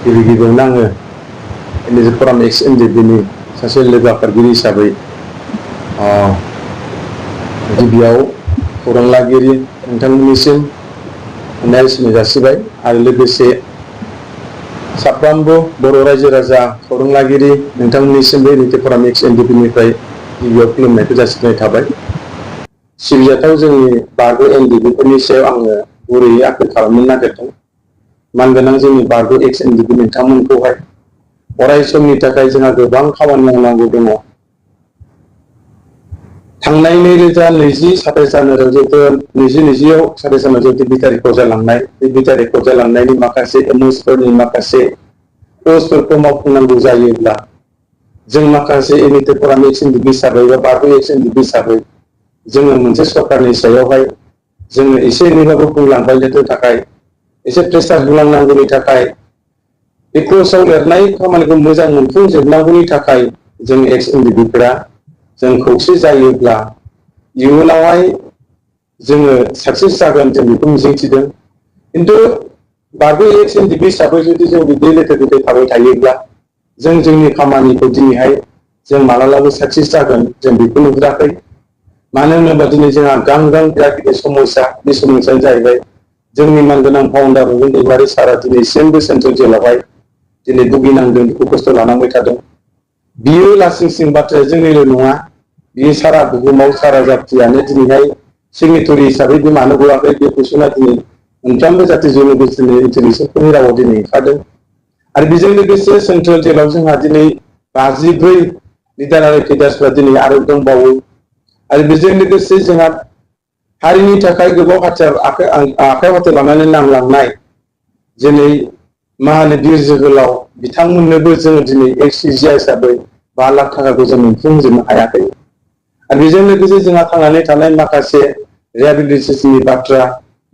गिबियावनो आङो NDFB XNDBनि सासे लोगो आफादगिरि हिसाबै गिबियाव खौरां लागिरि नोंथांमोननिसिम अननाय सिनाय जासिबाय आरो लोगोसे साफ्रोमबो बर' रायजो राजा खौरां लागिरि नोंथांमोननिसिमबो NDFB XNDBनिफ्राय गिबियाव खुलुमनायखौ जासिनाय थाबाय। सिबिजाथाव जोंनि बारगो NDFBफोरनि सायाव आङो गुरैयै आपिल खालामनो नागिरदों। मानगोनां जोंनि बारगो XNDB नोंथांमोनखौहाय अराय समनि थाखाय जोंहा गोबां खामानि मावनांगौ दङ। थांनाय 2020 27 जानुवारियाव बिटारिखौ जालांनाय बे बिटारिखौ जालांनायनि माखासे एमओसफोरनि माखासे पस्टफोरखौ मावफुंनांगौ जायोब्ला जों माखासे NDFB XNDB हिसाबै बा बारगो XNDB हिसाबै जोङो मोनसे सरकारनि सायावहाय जोङो एसे एनैबाबो बुंलांबायनो थाखाय एसे प्रेसार होलांनांगौनि थाखाय बे क्लसाव लिरनाय खामानिखौ मोजां मोनफुंजोबनांगौनि थाखाय जों XNDBफोरा जों खौसे जायोब्ला इयुनावहाय जोङो साक्सेस जागोन जों बेखौ मिजिंथिदों। खिन्थु बारगो XNDB हिसाबै जुदि जों बिदि लेथेर फेथेर थाबाय थायोब्ला जों जोंनि खामानिखौ दिनैहाय जों मालाबाबो साक्सेस जागोन जों बेखौ नुहुराखै। मानो होनोबा दिनै जोंहा गां बिराद गिदिर समस्या बे समस्यानो जाहैबाय जोंनि मानगोनां फाउन्डार रबीन्द्र सारा दिनैसिमबो सेन्ट्रेल जेलावहाय दिनै भुगिनांदों दुखु खस्थ' लानांबाय थादों। बियो लासिं बाथ्राया जोंनिल' नङा, बियो सारा बुहुमाव सारा जाथियानो दिनैहाय सिगनेटरि हिसाबै बे मानो हराखै बे कुइसना दिनै मोनफ्रोमबो जाथि जन'गोष्ठीनि इन्टारनेसनेलफोरनि रावाव दिनै ओंखारदों। आरो बेजों लोगोसे सेन्ट्रेल जेलाव जोंहा दिनै 54 लिडार केडार्सफ्रा दिनै आरो दंबावो। आरो बेजों लोगोसे जोंहा हारिनि थाखाय गोबाव आखाइ हाथियार लानानै नांलांनाय दिनै मा होनो बिर जोहोलाव बिथांमोननोबो जोङो दिनै XCGI हिसाबै 5 लाख थाखाखौ जों मोनफुंजोबनो हायाखै। आरो बेजों लोगोसे जोंहा थांनानै थानाय माखासे रिहेबिलिटेसननि बाथ्रा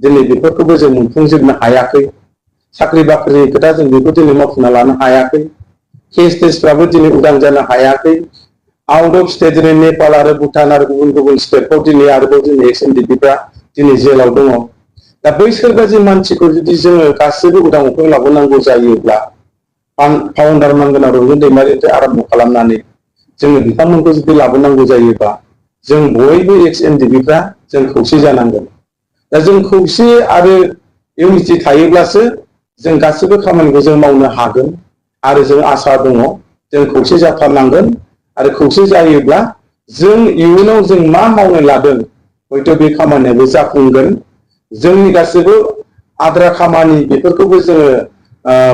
दिनै बेफोरखौबो जों मोनफुंजोबनो हायाखै। साख्रि बाख्रिनि खोथा जों बेखौ दिनै मावफुंना लानो हायाखै। केस टेस्टफ्राबो दिनै उदां जानो हायाखै। आउट अफ स्टेट दिनै नेपाल आरो भुटान आरो गुबुन स्टेटफ्राव दिनै आरोबाव दिनै XNDBफ्रा दिनै जेलाव दङ। दा बैसोर बायदि मानसिखौ जुदि जोङो गासैबो उदां अख्रां लाबोनांगौ जायोब्ला फाउन्डार मानगोनां रंजन दैमारिनिफ्राय आरम्भ खालामनानै जोङो बिथांमोनखौ जुदि लाबोनांगौ जायोबा जों बयबो XNDBफ्रा जों खौसे जानांगोन। दा जों खौसे आरो इउनिटि थायोब्लासो जों गासैबो खामानिखौ जों मावनो हागोन। आरो जों आसा दङ जों खौसे जाथारनांगोन आरो खौसे जायोब्ला जों इयुनाव जों मा मावनो लादों हयथ' बे खामानियाबो जाफुंगोन। जोंनि गासैबो आद्रा खामानि बेफोरखौबो जोङो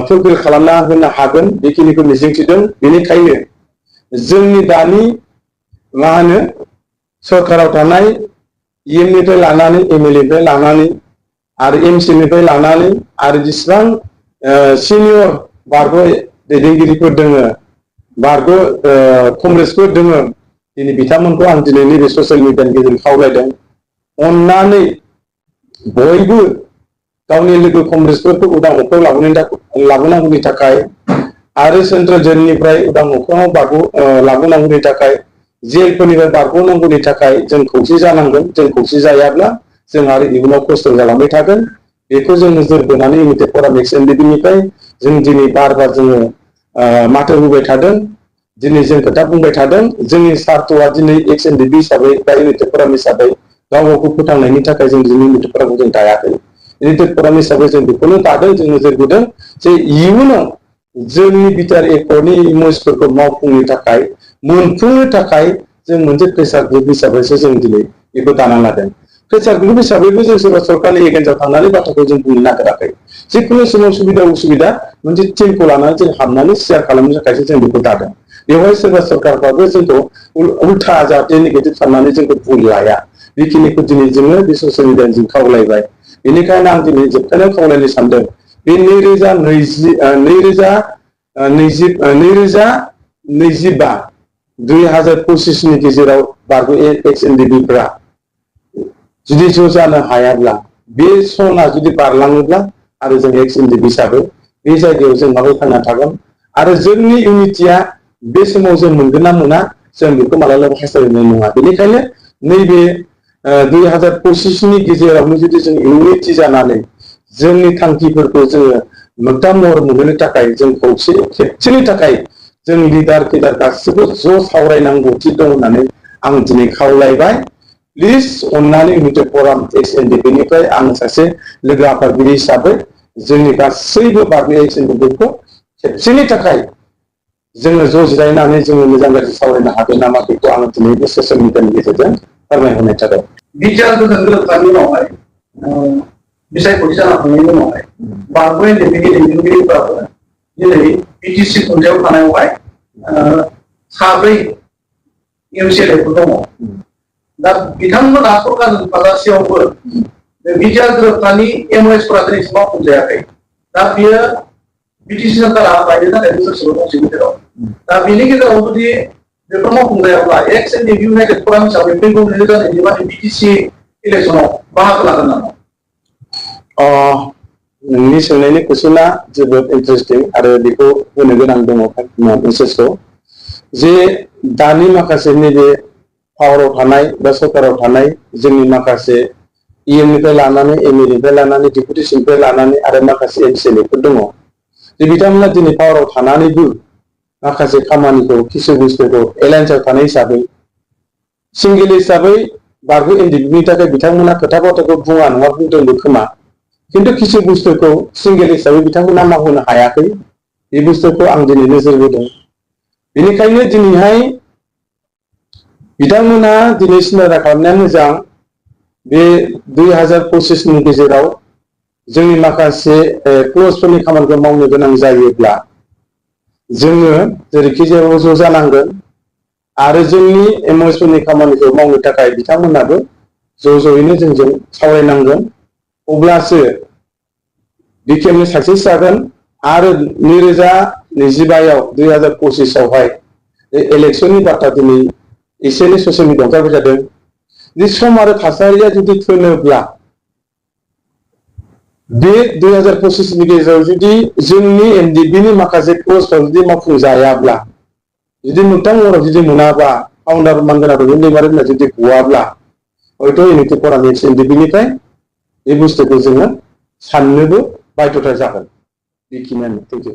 फुलफिल खालामना होनो हागोन बेखिनिखौ मिजिंथिदों। बेनिखायनो जोंनि दानि मा होनो सरकाराव थानाय EMनिफ्राय लानानै MLAनिफ्राय लानानै आरो MC निफ्राय लानानै आरो जेसेबां सिनियर बारगो दैदेनगिरिफोर दोङो बारगो कंग्रेसफोर दोङो दिनै बिथांमोनखौ आं दिनै नैबे ससियेल मिडियानि गेजेरजों खावलायदों अननानै बयबो गावनि लोगो कंग्रेसफोरखौ उदां अख्राङाव लाबोनांगौनि थाखाय आरो सेन्ट्रेल जेलनिफ्राय उदां अख्राङाव लाबोनांगौनि थाखाय जेलफोरनिफ्राय बारग'नांगौनि थाखाय जों खौसे जानांगोन। जों खौसे जायाब्ला जों आरो इयुनाव खस्थ' जालांबाय थागोन। बेखौ जों नोजोर बोनानै NDFB XNDBनिफ्राय जों दिनै बार जोङो माथो होबाय थादों। दिनै जों खोथा बुंबाय थादों। जोंनि सार्थ'आ दिनै XNDB हिसाबै बा NDFB हिसाबै गाव-गावखौ फोथांनायनि थाखाय जों दिनै NDFB जों दायाखै। NDFB हिसाबै जों बेखौनो दादों जों नोजोर बोदों जे इयुनाव जोंनि बिटिआर एकर्डनि इमोसफोरखौ मावफुंनो थाखाय मोनफुंनो थाखाय जों मोनसे प्रेसार ग्रुप हिसाबैसो जों दिनै बेखौ दाना लादों। प्रेसार ग्रुप हिसाबैबो जों सोरबा सरकारनि एगेन्स्टआव थांनानै बाथ्राखौ जों बुंनो नागिराखै। जिखुनु समाव सुबिदा उसुबिदा मोनसे टिमखौ लानानै जों हाबनानै शेयार खालामनो थाखायसो जों बेखौ दादों। बेवहाय सोरबा सरकारफ्राबो जोंखौ उल्था जाहाथे नेगेटिभ साननानै जोंखौ भुल लाया बेखिनिखौ दिनै जोङो बे ससियेल मिडियाजों खावलायबाय। बेनिखायनो आं दिनै जोबथारनायाव खावलायनो सानदों बे 2025 नि गेजेराव बारगो XNDBफ्रा जुदि ज' जानो हायाब्ला बे सना जुदि बारलाङोब्ला आरो जों XNDB हिसाबै बे जायगायाव जों माबोरै थांना थागोन आरो जोंनि इउनिटिया बे समाव जों मोनगोन ना मोना जों बेखौ मालाबाबो हास्थायनाय नङा। बेनिखायनो नैबे 2025 नि गेजेरावनो जुदि जों इउनिटि जानानै जोंनि थांखिफोरखौ जोङो मोगथां महर मोनहोनो थाखाय जों खौसे खेबसेनि थाखाय जों लिडार गासिबो ज' सावरायनांगौथि दं होननानै आं दिनै खावलायबाय। प्लिज अन्नानै इउनिटेड फराम एक्स एनडिएफबि आं सासे लोगो आफादगिरि हिसाबै जोंनि गासैबो बारनि एक्स एनडिएफबिखौ खेबसेनि थाखाय जोङो ज' जिरायनानै जोङो मोजां गाज्रि सावरायनो हागोन नामा बेखौ आं दिनै बे ससियेल मिडियानि गेजेरजों फोरमायहरनाय थाबाय। बिटिआरखौ जों गोरोबनायनि उनावहाय बिसायख'थि जाना थांनायनि उनावहाय बारबो एनडिएफबिनि दैदेनगिरिफ्राबो दिनै बिटिसि खुंथायाव थानायावहाय साब्रै एमसिएलएफोर दङ। दा बिथांमोना सरकारजों थाजासेयावबो बिटिआर गोरोबथानि एमओएसफोरा दिनैसिम मावफुंजायाखै। दा बियो बिटिसि सरकारा बायनो थाखाय बोसोरसेल' दंसै गेजेराव। दा बेनि गेजेराव जुदि बेफोर मावफुंजायाब्ला एक्स एनडिएफबि इउनाइटेड फराम हिसाबै फैगौ 2024 बिटिसि इलेक्सनाव बाहागो लागोन नामा? नोंनि सोंनायनि कुइसना जोबोद इन्टारेस्टिं आरो बेखौ होनो गोनां दङ मेसेजखौ जे दानि माखासे नैबे पावाराव थानाय बा सरकाराव थानाय जोंनि माखासे इएमनिफ्राय लानानै एमएनिफ्राय लानानै डेपुटेसननिफ्राय लानानै आरो माखासे एमसिएलएफोर दङ जे बिथांमोना दिनै पावाराव थानानैबो माखासे खामानिखौ किसु बुस्थुखौ एलायन्सआव थानाय हिसाबै सिंगेल हिसाबै बारगु एनडिएफबिनि थाखाय बिथांमोना खोथा बाथ्राखौ बुङा नङा बुंदोंबो खोमा, किन्तु किसु बुस्थुखौ सिंगेल हिसाबै बिथांमोना मावहोनो हायाखै। बे बुस्थुखौ आं दिनै नोजोर होदों। बेनिखायनो दिनैहाय बिथांमोना दिनै सिन्था खालामनाया मोजां। बे 2025 नि गेजेराव जोंनि माखासे क्लजफोरनि खामानिखौ मावनो गोनां जायोब्ला जोङो जेरैखि जाया ज' जानांगोन आरो जोंनि एमओएसफोरनि खामानिखौ मावनो थाखाय बिथांमोनाबो ज'यैनो जोंजों सावरायनांगोन। अब्लासो बे खेबनि साक्सेस जागोन आरो 2025 आवहाय इलेक्शननि बाथ्रा दिनै एसे ससियेल मिडियायाव ओंखारबाय थादों। जे सम आरो थासारिया जुदि थोनोब्ला बे 2025 नि गेजेराव जुदि जोंनि एनडिएफबिनि माखासे क्लजफोर जुदि मावफुंजायाब्ला, जुदि मोगथां महराव जुदि मोनाबा, फाउन्डार मानगोनां दैदेनगिरिफोरा जुदि गवाब्ला हयथ' इउनिटेड फराम एक्स एनडिएफबिनिफ्राय बे बुस्थुखौ जोङो साननोबो बाध्यता जागोन। बेखिनियानो। Thank you.